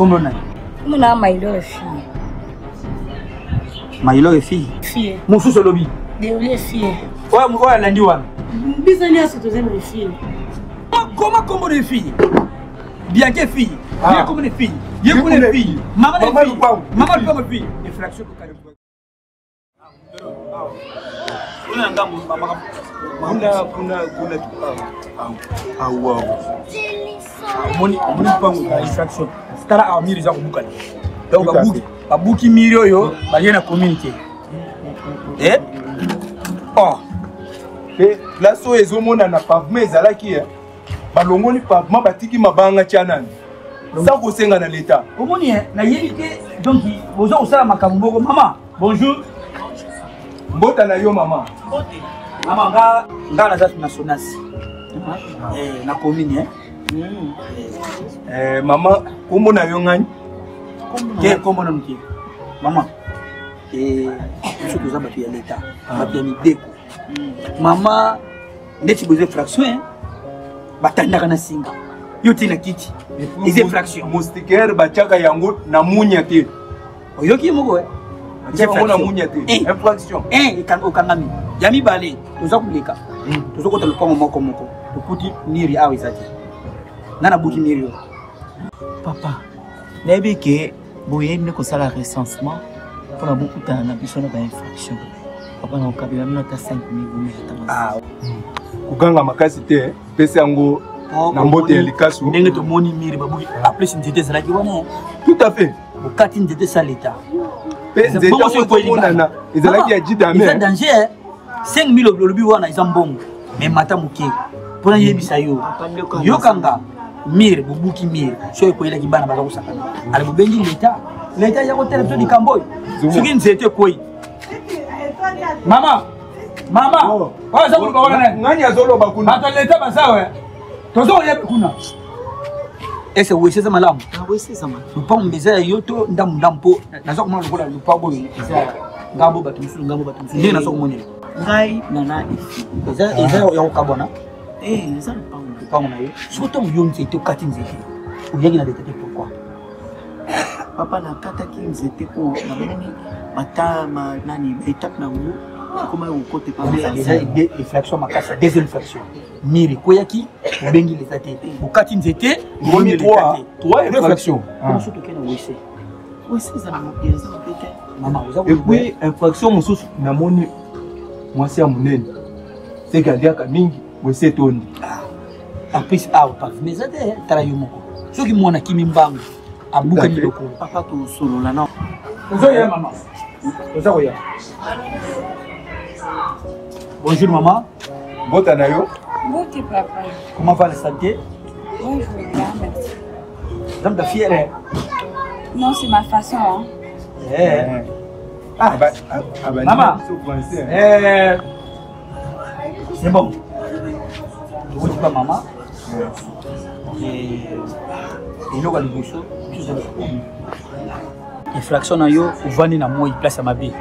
Kombo nani? Kombo na Mailor fille. Mailor fille. Fille. Mosusu olobi. Deolie fille. Oyo oyo alandi wana. Biso nyonso toza na fille. Koma kombo de fille. Bianche fille. Ah. Ye kombo de fille. Ye kombo de fille. Mama de fille. Mama lupango fille. Infraction kokali. Kuna ngambo mama kuna kuna kuna awa omoni omoni mpango na infraction tala awa miri eza kobukana donc babuki babuki miri oyo baye na commune te eh oh pe place oyo ezomonana pavement ezalaki eh. Balongoli pavement batiki mabanga tya nani sans kosenga na leta. Omoni eh, nayebi te donc boza kosala makambo moko mama bonjour mbota na yo mama. Mbote. Mama nga nga naza na Sonas. Eh, na commune eh. Eh, mama kombo na yo ngani? Te kombo na moke. Mama eh biso toza bato ya leta, bato ya mibeko. Mama ndeti boza infraction hein? Batandaka na singa yo ti na kiti eza infraction. Moustiquaire batiaka yango na munya te. Oyoki ye moko batiaka yango na munya te. Infraction. Okangami ya mibale toza koleka tozokota lopango moko moko tokuti miri awa eza te nga nabuki miri oyo. Papa nayebi ke boyebi nde kosala recensement mpona bokutana na biso na bainfraction. Papa na okabela bino ata 5 mille ata koganga makasi te pesa yango na mbote ya likasu ndenge tomoni miri babuki apres nzete ezalaki wana. Tout à fait. Okati nzete sa leta mpe nzete yango tomonana ezalaki ya jidame. Eza danger. 5000 olobi wana eza mbongo mais mata moke mpona yebisa yo yokanga mire bobuki mire soki ekoyelaki bana baza kosakana ale bobengi leta leta ya kotela biso likambo oyo soki nzete ekwei. Mama mama oyo aza koloba wana nani? Nani azoloba kuna? Bato ya leta baza we toza koyebi kuna ese wese eza malamu lupango mbe eza ya yo to ndambu ndambu mpo naza komona lokola lupango oyo eza ngambo bato mosusu ngambo bato mosusu ndenge naza komonela ngai nana efi eza eza ya kokabwana. Eza lupango lupango na yo soki ntango yo nzete okati nzete oyaki na leta te pourquoi? Papa nakataki nzete mpo namoni bata nani baetape na yango ekomaki kokota. Eza infraction makasi. Deuxième infraction mire ekweyaki obengi leta te okati nzete. Okomi 3 infraction. Mosusu tokei na wese. Wese eza na mabe te. Mama oza Et puis infraction mosusu namoni mwasi ya monene seke aliaka mingi wese etondi. En plus awa parfume eza te tala yo moko soki mwana kimi mbangu abukani lokolo. Papa tosolola na ozoya mama oza koya. Bonjour maman. Mbota na yo. Mbote papa. Comment va la santé? Bonjour, bien, merci. Dame ta fière. Hein? Non, c'est ma façon. Hein. Yeah. Ah, bah, ah, bah, maman. Français, hein. Eh, c'est bon. Oui, pas maman. Eloko ya liboso infraction na yo ovandi na moi place ya mabe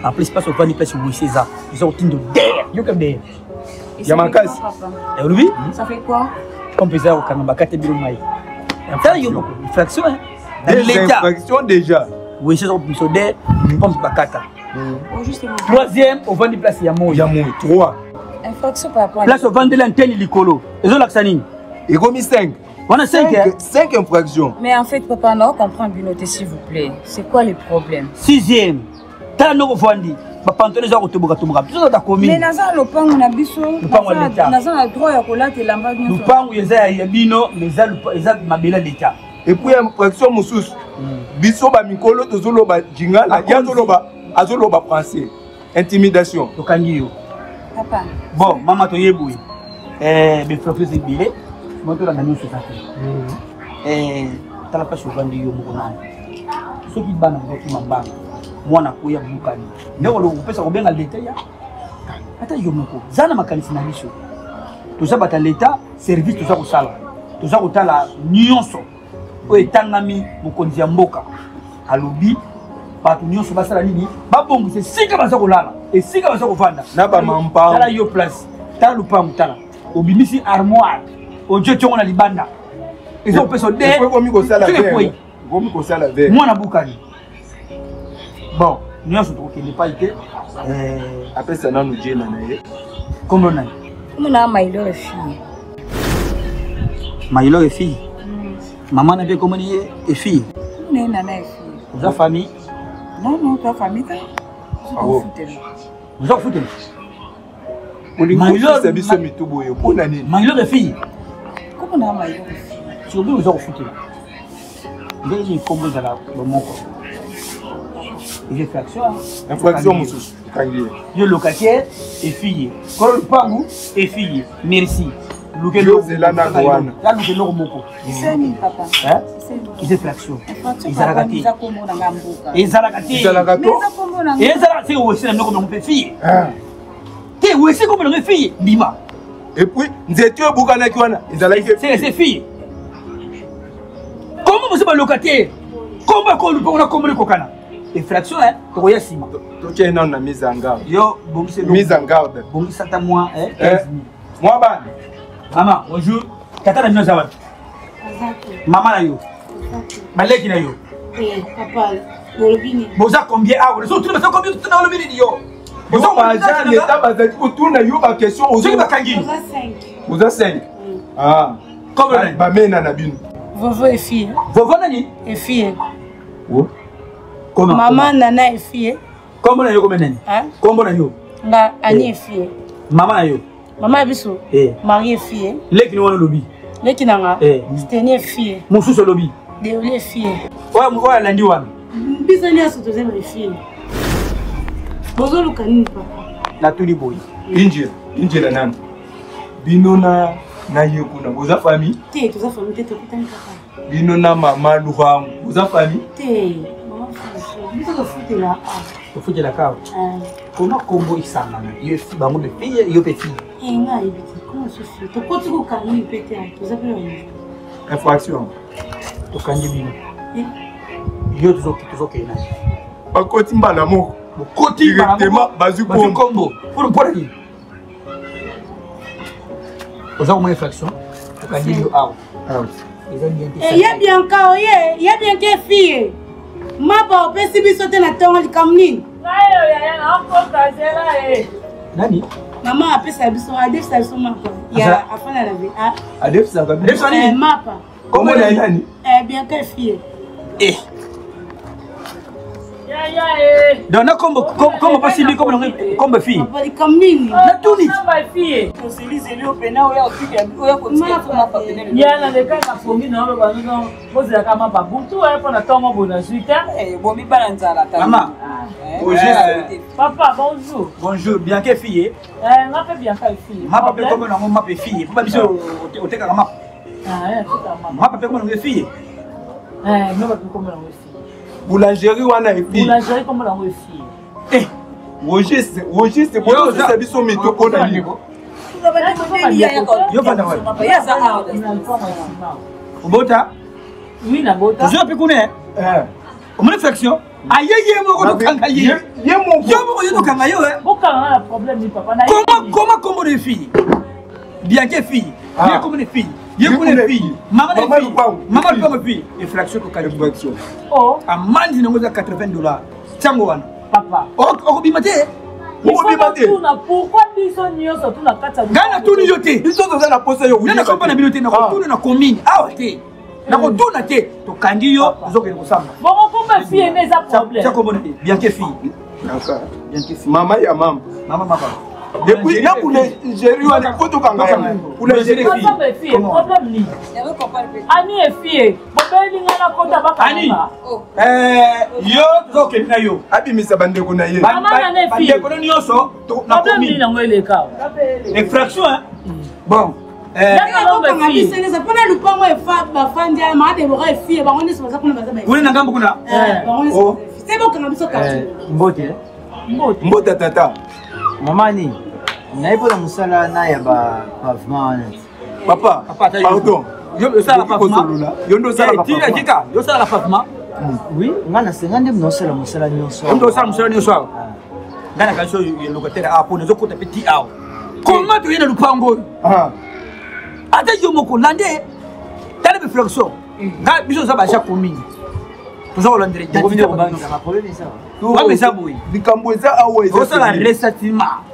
en plus place ovandi place wese eza eza kotindo der yoka der ya makasi. Olobi Ça fait quoi? Comme eza kokanga bakate bino mai tala yo moko infraction na leta infraction déjà. Wese eza kobimisa der pompe bakata. Troisième ovandi place ya moi ya moi 3 Infraction par rapport à place ovandeli antenne likolo ezolakisa nini? Ekomi 5. Wana 5. 5 infractions. Mais en fait papa na comprendre bino te s'il vous plaît. C'est quoi le problème? Sixième tala ndoko ovandi bapantalo eza kotoboka toboka biso toza commune. Mais naza lopango na biso. Lopango ya leta. Naza na droit ya kolata elamba nyonso. Lopango eza ya bino mais eza mabele ya leta. Et puis infraction mosusu biso bamikolo tozoloba jingala ye azoloba azoloba français intimidation. Tokangi yo. Papa. Bon mama toyebi bainfraction eza ebele mo tolanda nyonso eza te. Tala mpasi ovandi yo moko nani soki bana bazokima mbanga mwana akoya bukani ndenge kopesa kobenga leta ya ata yo moko za na makanisi na biso toza bata leta service toza kosala toza kotala nyonso oyo etangami mokonzi ya mboka alobi bato nyonso basala nini babongisa esika baza kolala esika baza kovanda na bamampango. Tala yo place tala lupango tala obimisi armoire ojo tiongo na libanda eza kopesa ekomi kosala ekwei. Okomi kosala ve. Mwana bukani. Bon, nyonso tokokende epai te. Apesa nanu jena na ye. Kombo nani? Kombo na Mailor fille. Mailor fille. Mama na mpe kombo ni ye efille. Kombo na ye nana efille. Oza famille? Non, non, toi famille te. Oza kofutela. Olingi kofisa biso mitu boye mpo na nini? Mailor fille. Kombo na Mailor fille. Soki oza kofutela. Ndenge nini kombo ezala bomoko? Eza infraction. Infraction mosusu okangi ye. Yo locataire efille. Kolo lupangu efille. Merci. Yozela nano wana. Naluka eloko moko. Eza infraction. Ezalaka te. Ezalaka te. Ezalaka to. Ezalaka te wese na biloko nango mpe fille. Te wese kombo nango fille ndima. Et puis nzete oyo ebukanaki wana ezalaki c'est fille. Comment boza ba locataire? Kombo ya kolo lupangu na kombo ekokana. Infraction hein, tokoya nsima. Totie nano na mise en garde. Yo bongisa mise en garde. Bongisa ata mwa 15 000. Mwa bana. Mama, bonjour. Tata na bino aza wapi? Mama na yo. Baleki na yo. Papa, bolobi nini? Boza combien awa? Ozo tuna baza combien tuna olobi nini yo? Boza baza leta bazali kotuna yo ba question ozo soki bakangi. Oza 5. Oza 5. Ah. Comme bamena na bino. Vovo et fille. Vovo nani? Et fille. Oh. Comment? Maman Nana et fille. Kombo na yo kombo nani? Kombo na yo. Nga Annie et fille. Mama na yo. Mama ya biso. Marie et fille. Leki ni wana lobi. Leki na nga. Stenie et fille. Mosusu lobi. Deoli et fille. Oyo oyo alandi wana. Biso nyonso toza ba fille. Bozoluka nini papa? Natuni boye. Injila, injila nani? Bino na na ye kuna boza famille? Te, toza famille te, tokutani kaka. Bino na mama Luhangu boza famille? Te, mama biso tofutela awa. Tofutela awa. Koma kombo esangana yo bango mpe fille yo mpe fille. Eh, nga ayebi te koma susu tokoti kokanga nini mpe te toza mpe na infraction. Tokangi bino. Yo tozokende na bakoti mbala moko. Bokoti directement bazwi kombo. Mpo na nini? Oza komona infraction tokangi yo awa. Eza bien te. Ye Bianca oye, ye Bianca fille. Mapa opesi biso te na ntongo likambo nini? Nani? Mama apesa biso, adefisa biso mapa. Ya afana na VA. Adefisaka biso nini? Mapa. Kombo na ye nani? Bianca fille. Eh. Donc na kombo kombo pasi bi kombo kombo fille. Papa likambo nini? Natuni. Ya naleka na pongi na oloba nono bozelaka mapa butu mpo na ntongo boye nazwi te. Bomi bana nzala ta. Mama. Papa bonjour. Bonjour, Bianca fille. Eh, nga mpe Bianca fille. Mapa mpe kombo nango mapa fille. Po ba biso otekaka mapa. Mapa mpe kombo nango fille. Eh, mapa mpe kombo nango fille. Boulangerie wana efi. Boulangerie kombo nango fille. Eh, Rogis, Rogis, bozosisa biso mito mpo na nini? Yo fanda wapi? Obota? Oui, nabota. Ozwa mpe kuna? Eh. Omoni infraction? Aye ye moko tokanga ye. Ye moko. Yo moko yo tokanga yo. Bokanga na problème ni papa. Comment comment kombo de fille? Bianca fille. Ye kombo de fille. Ye kuna fille. Mama de fille. Mama lupango fille. Infraction tokanga. Infraction. Oh. Amande nango eza 80 dollars. Tiango wana. Papa. Okobima te. Okobima te. Pourquoi biso nyonso tuna kati ya Ngai natuni yo te. Biso toza na posa yo. Ngai nakompa na bino te nakotuna na commune awa te. Nakotuna te tokangi yo ozokende kosamba. Bongo komba fille nde eza problème. Tia kombo na ye Bianca fille. Mama ya mama. Mama mama. Depuis na boulangerie wana faut tokanga yango. Boulangerie fille. Problème nini? Ani efie bobeli nga nakota Ani. Yo tozokende na yo. Abimisa bandeko na ye. Bandeko na nyonso na commune. nango eleka. Infraction hein. Bon. Kokanga biso nyonso mpona lupango bafandi ya maa Debora efie bango nyonso baza kuna baza kuna na ngambo kuna bango nyonso se bokanga biso quartier. Mbote. Mbote tata. Mama ni naye mpona mosala na ya ba pavement wana. Papa, pardon. Yo osala pavement. Yo nde osala pavement. Tika, yo osala pavement. Oui, nga nasenga nde mosala mosala nyonso. Yo nde osala mosala nyonso awa. Nga nakanisi oyo locataire awa mpo nazokota mpe ti awa. Comment toye na lupango oyo? Ata yo moko lande tala biflexion. Nga biso oza baja commune. Toza kolandela identité. Problème eza boye. Likambo eza awa eza. Osala ressentiment.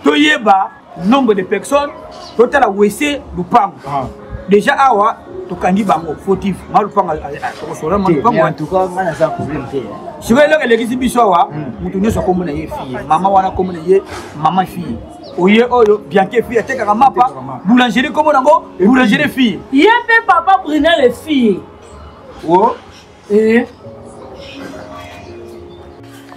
Toyeba nombre de personnes, totala wese lupango. Déjà awa tokangi bango fautif. Ma lupango tokosola ma lupango. En tout cas, nga naza problème te. Sikoyo eloko elekisi biso awa, moto nyonso akomona ye fille. Mama wana akomona ye mama fille. Oye oyo Bianche fille atekaka mapa, boulangerie kombo nango boulangerie fille. Ye mpe papa Brunel fille. Oh. Eh.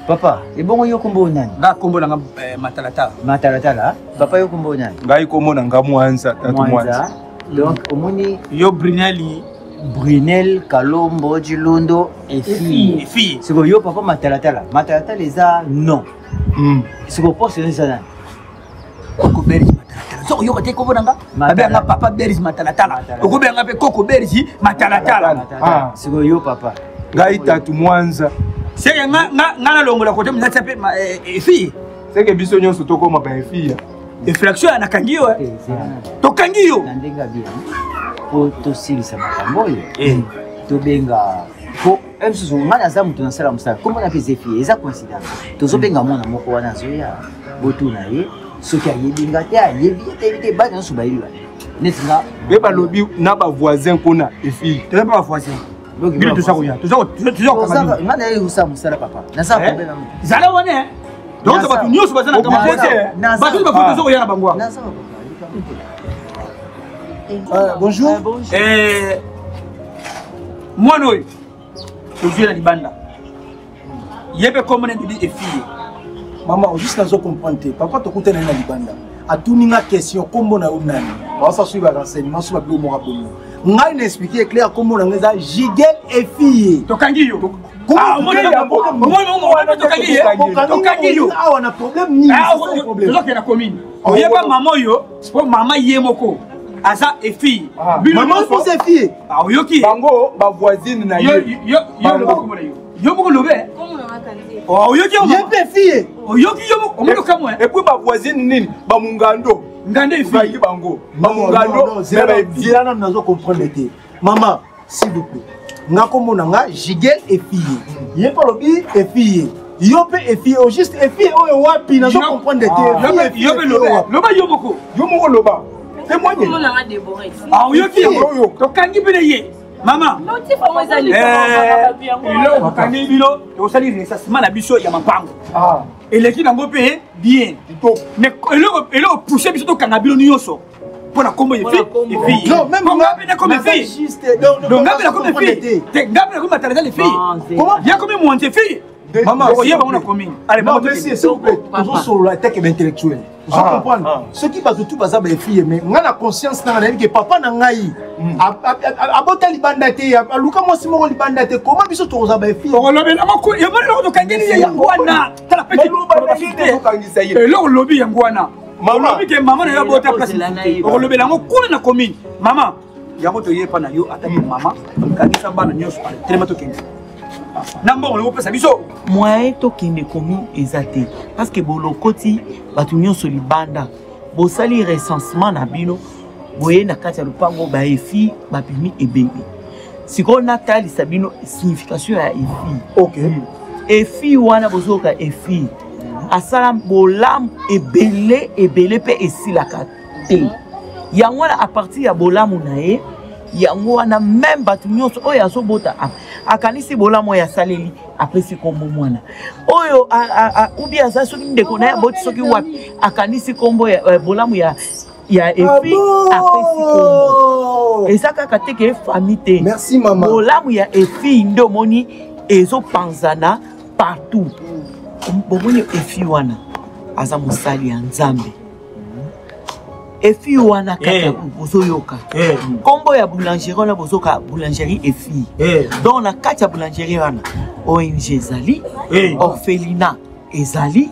Papa, ebongo yo kombo nani? Nga kombo nanga eh, Matalatala. Matalatala? Papa yo kombo nani? Ngai kombo nanga Mwanza, tatu Mwanza. Donc omoni yo Brunel Brunel Kalombo Jilundo et fille. Siko yo papa Matalatala. Matalatala eza non. Siko poste eza nani? Koko Berge Matalatala. Soko yoka te kombo nanga? Babenga papa Berge Matalatala. Okobenga mpe Koko Berge Matalatala. Siko yo papa. Ngai tatu Mwanza. Seke nga nga nga nalongola kote mnatia mpe fille. Seke biso nyonso tokoma ba fille. Infraction ya nakangi yo. Tokangi yo. Na ndenge ya bien. Po tosilisa makambo oyo. Tobenga po mosusu ngai naza moto nasala mosala kombo na mpe eza fille eza coïncidence tozobenga mwana moko wana azoya botuna ye soki ayebi nga te ayebi ye te te bana nyonso bayebi ba neti nga mpe balobi na bavoisin kuna efille toza mpe bavoisin bino toza koya toza kokanga nga nayebi kosala mosala papa naza problème zala wana donc bato nyonso baza na kama bato bato toza koya na bango wana. Bonjour. Mwana oyo tozwi na libanda ye mpe komona ndidi efille. Mama, juste nazo comprendre te. Papa, tokutana na libanda, atuni nga question: kombo na yo nani? Baosa soki barenseignement so babilo moko bongo, ngai na expliqué clair, kombo na ngai eza Gigel Efille. Tokangi yo. Tokangi yo. Awa na problème nini? Tozokende na commune, oyeba mama oyo po mama ye moko aza efille. Mama mposa efille. Oyoki bango bavoisine na ye. Yo moko lobe, oyoki? Ye mpe efille. Oyoki yo moko, omoni okamwe. Et puis bavoisine nini, bamungando. Ngando efille bango bamungando. Zela nano, nazo comprendre te. Mama, s'il vous plaît, nga kombo na nga Gigel efille, ye mpe alobi efille, yo mpe efille, au juste efille oyo wapi? Nazo comprendre te. Yo mpe loba, yo moko. Yo moko loba, témoigne. Oyoki yango, tokangi mpe na ye mama. Eloko tokangi bino, tokosali recensement na biso ya mapango eleki nango mpe bien. Mais eloko pousse biso tokanga bino nyonso mpo na kombo efi efille. Nga mpe nakomi efille, donc nga mpe nakomi efille te, nga mpe nakomi matalatala efille, ya komi mwanzi efille. Oyeba ngo na commune. Non, monsieur, s'il vous plaît, tozosolola eteke baintellectuel, ozo comprendre? Soki bato tu baza baefille, mais ngai na conscience nanga nayebi ke papa na ngai abota libanda te, aluka mwasi moko libanda te. Koma biso tokozala baefille? Okolobela eloko tokangeli ye yango wana. Tala peti, eloko olobi yango wana, olobi ke mama na yo abota place, okolobela yango kuna na commune. Mama, yango toyepa na yo ataki mama, kangisa bana nyonso, telema tokende na mbongo lokopesa biso. Moyen tokende commune eza te, parce que bolokoti bato nyonso libanda, bosali recensement na bino boye na kati ya lopango, baefi babimi ebele. Sikoyo natalisa bino signification ya efi. Efi wana bozoyoka, efi asala bolamu ebele ebele mpe esilaka te. Yango wana, à partir ya bolamu na ye, yango wana même bato nyonso oyo azobota akanisi bolamu oyo asaleli, apesi nkombo mwana oyo ubi aza soki ndeko na ye aboti soki wapi, akanisi nkombo ya bolamu ya efi, apesi nkombo. Eza kaka te ke famille te. Merci mama. Bolamu ya efi nde omoni ezopanzana partout. Bomoni efi wana aza mosali ya Nzambe. Efi wana kaka bozoyoka nkombo ya boulangerie wana, bozoka boulangerie efi. Donc na kati ya boulangerie wana, ONG ezali, orphelinat ezali.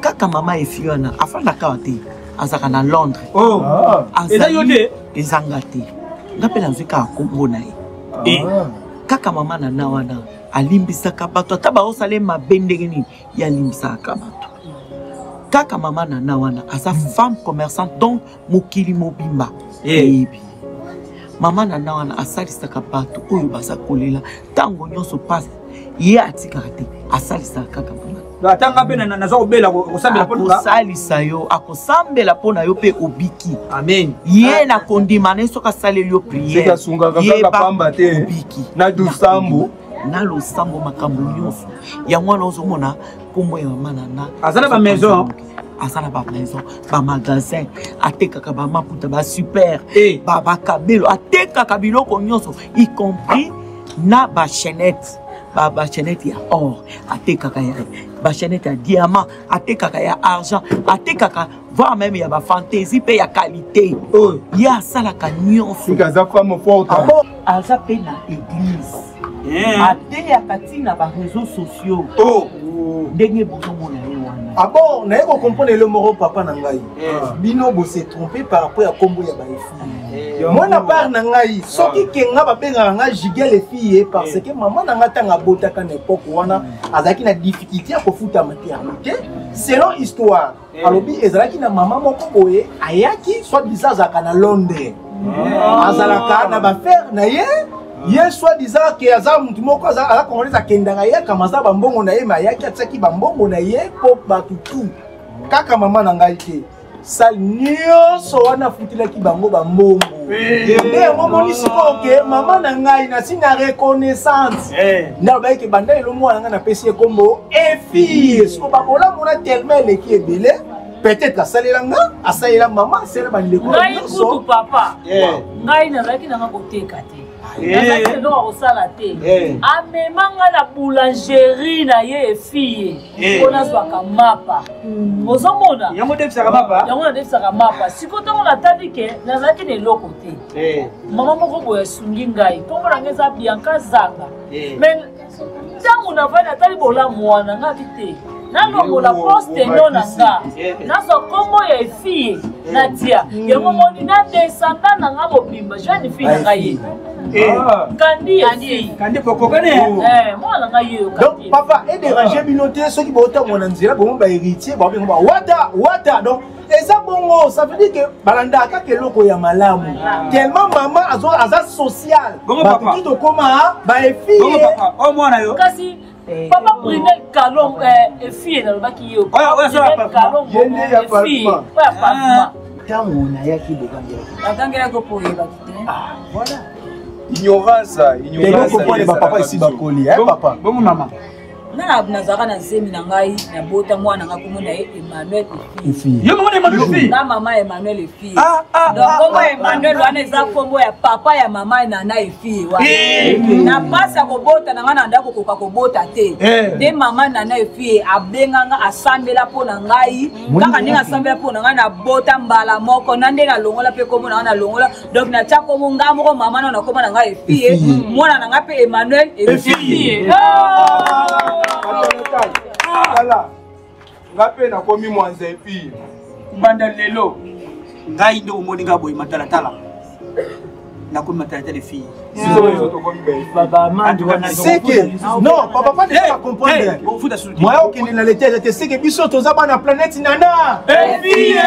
Kaka mama efi wana afandaka awa te, azalaka na Londres. Eza yo te? Ezanga te, nga mpe nazwi kaka nkombo na ye. Kaka mama na na wana alimbisaka bato, ata baosala mabe ndenge nini, ye alimbisaka bato. Kaka mama na wana aza femme commerçante, donc mokili mobimba eyebi. Mama Nana wana asalisaka bato oyo baza kolela ntango nyonso mpasi, ye atikaka te, asalisaka kaka mama. Ata nga mpe naza kobela, kosambela mpo akosalisa yo, akosambela mpo na yo mpe obiki. Amen. Ye na kondima na ye, soki asaleli yo prière, asungaka kaka pamba te, obiki. Na losambo, na losambo, makambo nyonso. Yango wana ozomona nkombo ya mama Nana. Aza na bamaison. Aza na bamaison, bamagasin, atekaka bamaputa, basuper, bakabelo, atekaka biloko nyonso, y compris na bachaînette, bachaînette ya or atekaka, ya bachaînette ya diamant atekaka, ya argent atekaka, voire même ya bafantaisie mpe ya qualité. Ye asalaka nyonso. Aza femme forte. Aza mpe na église, ateyaka ntina baréseaux sociaux ndenge bozomona ye wana. Ah bon, naye kocomprendre elo moko, papa na ngai. Bino bose trompe par rapport ya nkombo ya baefille. Mwana part na ngai, soki kenga babengaka ngai Jigel Efille, parce que mama na ngai, ntango abotaka na époque wana, azalaki na difficulté ya kofuta maternité. Selon histoire, alobi ezalaki na mama moko boye ayaki, soit disant azalaka na Londres, azalaka na baaffaires na ye. Ye soit disant ke aza mutu moko aza congolais, akendaka ye akama, aza bambongo na ye, me ayaki atiaki bambongo na ye mpo bato tu, kaka mama na ngai te, sale nyonso wana afutelaki bango bambongo. Nde yango moni sikoyo ke mama na ngai nasi na reconnaissance, nde alobaki ke banda lelo mwana ngai napesi ye kombo Efille. Siko babolamona tellement eleki ebele, peut-être asalela nga, asalela mama, asalela bandeko ngai kutu. Papa, ngai nazalaki nanga koteka te, nazalaki eloko ya kosala te. Amema ngai na boulangerie na ye Efille mpo nazwaka mapa. Ozomona? Yango defisaka mapa. Yango nadefisaka mapa. Sikoyo ntango natali ke nazalaki na eloko te, mama moko boye asungi ngai, nkombo na ngai eza Bianca Zanga. Mais ntango navandi, natali bolamu wana, ngabi te, nalongola poste no na nga, nazwa nkombo ya Efille, natia yango. Moni na descendant na nga mobimba, jeune fille na ngai ye Kandi Efille. Kandi bokokane. Mwana na ngai ye. Donc papa, edérange bino te soki botambola na nzela, bongo bahéritier babengo ba wata wata. Donc eza bongo, ça veut dire que balandaka kaka eloko ya malamu, tellement mama aza social, bato tu tokóma baefille. O mwana yo. Kasi papa Brunel Kalom Efille, nalobaki ye Kalom Efille oyo ya pavement. Ntango nayaki, bokangelaki. Bakangelaki mpo oyebaki te. Voilà. Ignorance, ignorance. Bapapa esi bakoli, papa. Bongo mama. Nga nazalaka na zemi na ngai, nabota mwana nga, kombo na ye Emmanuel Efille. Yo mama na Emmanuel Efille? Nga mama Emmanuel Efille. Donc kombo ya Emmanuel wana eza kombo ya papa ya mama Nana Efille wana. Na mpasi ya kobota na ngai, na ndako kokoka kobota te, nde mama Nana Efille abenga nga, asambela mpo na ngai. Kaka ndenge asambela mpo na ngai, nabota mbala moko na nde nalongola mpe kombo na ngai, nalongola. Donc natya kombo ngai moko mama na nakoma na ngai Efille, mwana na ngai mpe Emmanuel Efille. Tala, nga mpe nakomi mwanza Efille. Kubanda lelo, ngai nde omoni nga boye matalatala, nakomi matalatala Efille. Seke non, papa, pas déjà comprendre moya okende na leta eza te. Seke biso toza bana planète Nana Efille.